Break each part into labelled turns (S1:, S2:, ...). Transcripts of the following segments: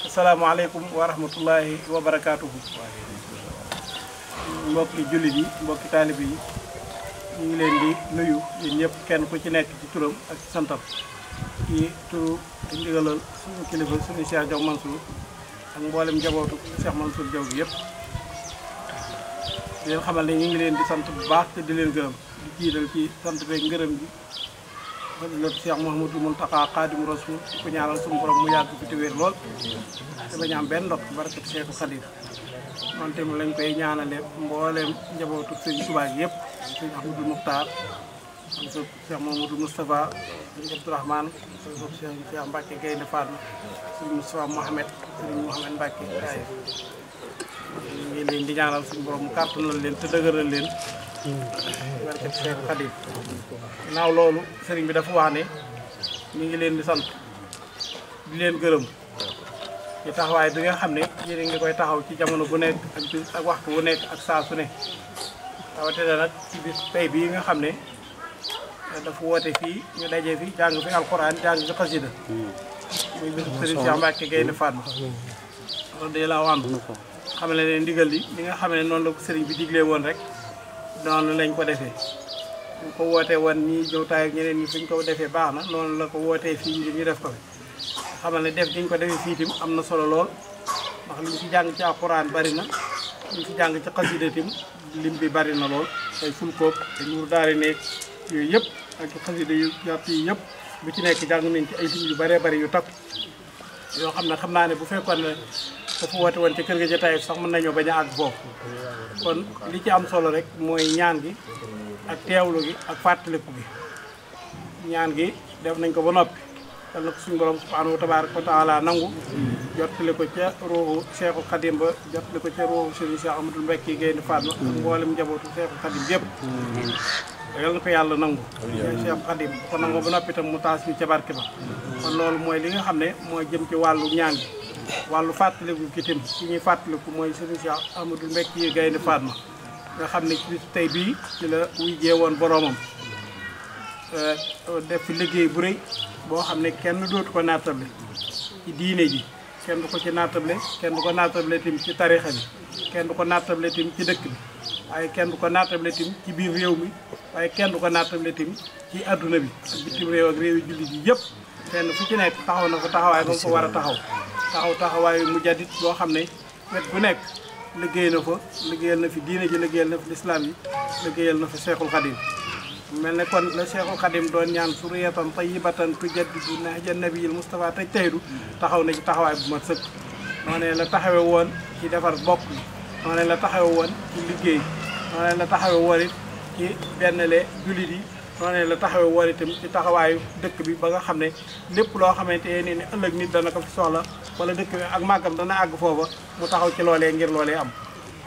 S1: Assalamualaikum warahmatullahi wabarakatuh. Mbokki jullit yi mbokki taalibe yi ñu ngi leen di nuyu yéen ñëpp kenn ku ci nekk ci turam ak ci santam ci turu ndigalal suñu kilifa suñu Cheikh Diaw Mansour ak mboolem njabootu Cheikh Mansour Diaw bi yëpp di leen xamal ne ñu ngi leen di sant bu baax te di leen gërëm di jiital ci sant beeg ngërëm bi loolu Cheikh Mouhamadou Mountakha Khadimu Rasul ko ñaanal suñu borom mu yàgg fi te wér lool te bañ am benn ndok barkat Cheikh Khadim noonu tamit lañ koy ñaanale mbooleem njabootu Sëriñ Tuubaa gi yëpp Sëriñ Ahmadou Muxtaar so Cheikh Mamadou Moustapha Sëriñ Abdourahmane so Cheikh Mbacke Gaynde Fatma Sëriñ Moustapha Mohamed Sëriñ Mohamed Mbacke Gaye ñu ngi leen di ñaanal suñu borom mu kàttanal leen te dëgëral leen barkat Cheikh Khadim ginnaaw loolu sëriñ bi dafa wax ne mi ngi leen di sant di leen gërëm ci taxawaay bi nga xam ne yéen a ngi koy taxaw ci jamono bu nekk ak waxtu bu nekk ak saa su ne rawatina nag ci bis tey bii nga xam ne dafa woote fii ñu daje fi jàng fi alxuraan jàng fi xasida muy bisu sëriñ Cheikh Mbacke Gaynde Fatma radiyallahu anhu xam ne ndigal li nga xam ne noonu la ko sëriñ bi diglee woon rek noonu lañ ko defee ñu ko wootee woon ñii jowtaay ak ñeneen ñi suñ ko defee baax na noonu la ko wootee fii ngir ñu def ko fi xamal ne def diñ ko defee fii tim am na solo lool ndax liñ ci jàng ci alxuraan bari na liñ ci jàng ci xasida tim lim bi bari na lool ay fulkoog te nuur daari nekk yooyu yëpp ak xasida yu jàpp yi yëpp bu ci nekk jàng nañ ci ay lim yu baree bari yu takk yoo xam ne xam naa ne bu fekkoon ne dafa woote woon ci kër ga jotaay sax mën nañoo bañ a àgg foofu kon li ci am solo rek mooy ñaan gi ak teewlu gi ak fàttaliku gi ñaan gi def nañ ko ba noppi yal na ko suñu borom subhanahu wa tabaraka wa taala nangu jottali ko ca ruuxu Cheikhul Khadim ba jottali ko ca ruuxu Serigne Cheikh Ahmadou Mbacke Gaynde Fatma ak mboolem njabootu Cheikhul Khadim yëpp yal na ko yàlla nangu Cheikhul Khadim bu ko nangoo ba noppi itam mu taas ñu ca barke ba kon loolu mooy li nga xam ne mooy jëm ci wàllu ñaan gi wàllu fàttaliku kitim ci ñuy fàttaliku mooy Serigne Cheikh Ahmadou Mbacke Gaynde Fatma nga xam ne ci tey bii ci la wujjee woon boroomam def fi liggéey bu rëy boo xam ne kenn dootu ko naatable ci diine ji kenn du ko ci naatable kenn du ko naatable tim ci tarixa bi kenn du ko naatable tim ci dëkk bi waaye kenn du ko naatable tim ci biir réew mi waaye kenn du ko naatable tim ci adduna bi ak bitim réew ak réew yi jullit yi yëpp kenn fu ci nekk taxaw na fa taxawaay ba mu ko war a taxawaayu mujaddid boo xam ne wet bu nekk liggéey na fa liggéeyal na fi diine ji liggéeyal na fi lislaam yi liggéeyal na fa Cheikhul Khadim mel ne kon la Cheikhul Khadim doon ñaan suriyatan tayyibatan tujaddidu nahja nabiyil Mustafa taj taydu taxaw na ci taxawaay bu mat sëkk noonee la taxawe woon ci defar bokk yi noonee la taxawe woon ci liggéey noonee la taxawe woon it ci bennle jullit yi noonee la taxawe woon itam ci taxawaayu dëkk bi ba nga xam ne lépp loo xamante ne ni ëllëg nit dana ko fi soxla wala dëkk bi ak màggam dana àgg foofa mu taxaw ci loolee ngir loolee am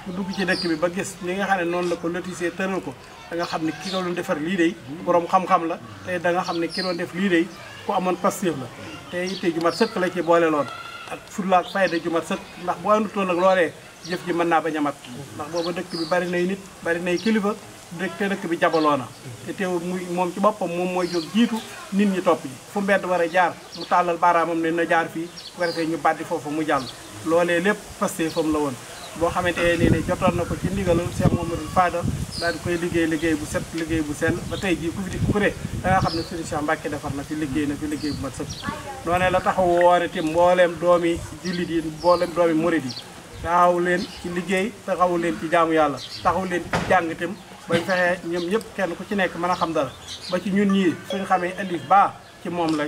S1: mu dugg ci dëkk bi ba gis li nga xam ne noonu la ko lotissé tëral ko da nga xam ne ki doon defar lii day borom xam-xam la te da nga xam ne ki doon def lii day ku amoon pastéef la te itte ju mat sëkk la ci boole loon ak fulla ak fayda ju mat sëkk ndax boo àndutoon ak loolee jëf ji mën naa bañ a mat ndax booba dëkk bi bari nay nit bari nay kilifa dëkk bi jabaloo na te teew muy moom ci boppam moom mooy jóg jiitu nit ñi topp ji fu mbedd war a jaar mu tàllal baaraamam ne na jaar fii bu ko defee ñu baddi foofu mu jàll loolee lépp pastéefam la woon boo xamante ne jotoon na ko ci ndigalul Cheikh Mamadou Fadal daal di koy liggéey bu set liggéey bu sell ba tey jii ku fi di ku ne da nga xam ne Serigne Cheikh Mbacke defar na fi liggéey bu mat sëkk noonee la taxaw woon itam mbooleem doomi jullit yi mbooleem doomi murid yi taxaw leen ci liggéey taxaw leen ci jaamu yàlla taxaw leen ci jàng itam bañ fexee ñoom ñëpp kenn ku ci nekk mën a xam dara ba ci ñun ñii suñu xamee alif ba ci moom la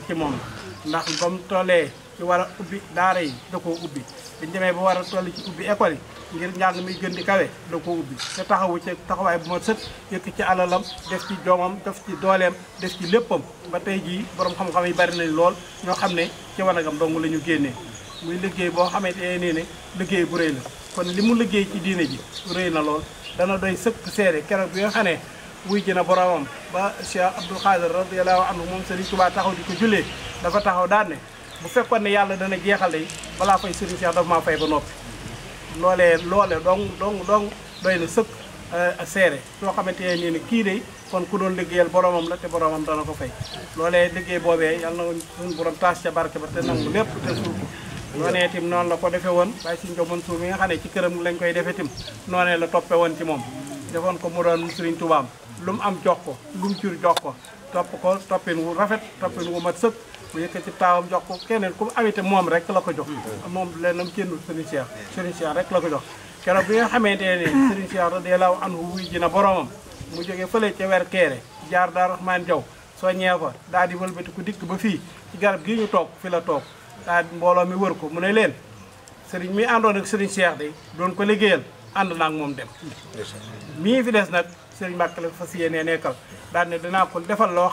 S1: ndax ba mu tollee ci war a ubbi daara yi da koo ubbi biñ demee ba war a toll ci ubbi école yi ngir njàng mi gën di kawe da koo ubbi te taxawu ci taxawaay bu ma sët yëkk ci alalam def ci doomam def ci dooleem def ci léppam ba tey jii borom xam-xam yi bari nañ lool ñoo xam ne ci wanagam dong la ñu génnee muy liggéey boo xamante ne liggéey bu rëy la kon li mu liggéey ci diine ji rëy na lool dana doy sëkk seere keroog bi nga xam ne wuy ji na boromam ba Cheikh Abdou Khadir radiyallahu anhu moom Serigne Touba taxaw di ko jullee dafa taxaw daan ne bu fekkoon ne yàlla dana jeexal day balaa fay Serigne Cheikh dafa maa fay ba noppi loole dong doy na sëkk seere soo xamante ne ni kii de kon ku doon liggéeyal boromam la te boromam dana ko fay loolee liggéey boobee yàlla na suñu borom taas ca barke ba te nangu lépp te suul ko noonee tim noonu la ko defee woon waaye si njomoon suur mi nga xam ne ci këram lañ koy defee tim noonee la toppe woon ci moom defoon ko mu doon Sëriñ Tuubaa lu mu am jox ko lu mu jur jox ko toppin wu rafet toppin wu mat sëkk mu yëkkati taawam jox ko keneen ku mu amite moom rek la ko jox moom lennam cëndul Sëriñ Cheikh rek la ko jox keroog bi nga xamante ne Sëriñ Cheikh radiyallaahu anhu wuy ji na boromam mu jógee fële ca wer keere jaar Daaru Rahmaan Jaw soo ñëwee fa daal di wëlbati ku dikk ba fii ci garab gii ñu toog fi la toog daal di mbooloo mi wër ko mu ne leen sëriñ mi àndoon ak Sëriñ Cheikh de doon ko liggéeyal ànd naa ak moom dem mii fi des nag Sëriñ Mbàkke la fas yéenee nekkal daal ne dinaa ko defal loo xam